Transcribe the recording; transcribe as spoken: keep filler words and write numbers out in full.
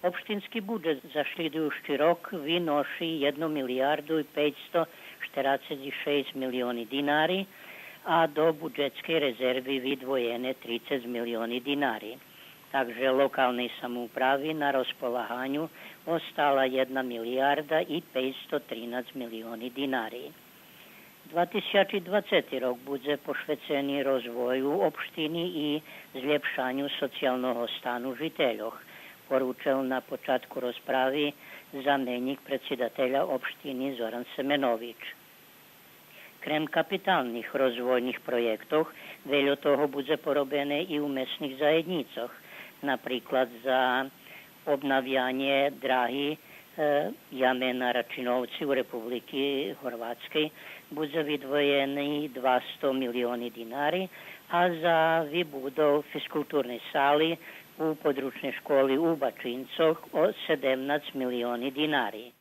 Општински буджет за шлїдуюци рок виноши єдну милиярду и пейцсто штерацец и шейсц милиони динари, а до буджетскей резерви видвоєне трицец милиони динари. Так же локалней самоуправи на розполаганю остала єдна милиярда и пейцсто тринац милиони динари. Два тисячи двацети рок будзе пошвецени розвою општини и злєпшаню социялного стану жительох, поручел на початку розправи заменїк предсидателя општини Зоран Семенович. Крем капиталних розвойних проєктох, вельо того будзе поробене и у месних заєднїцох, наприклад за обнавянє драги, е, яме на Рачиновци у Републики Горватскей будзе видвоєни двасто милиони динари, а за вибудов физкултурней сали у подручней школи у Бачинцох о седемнац милиони динари.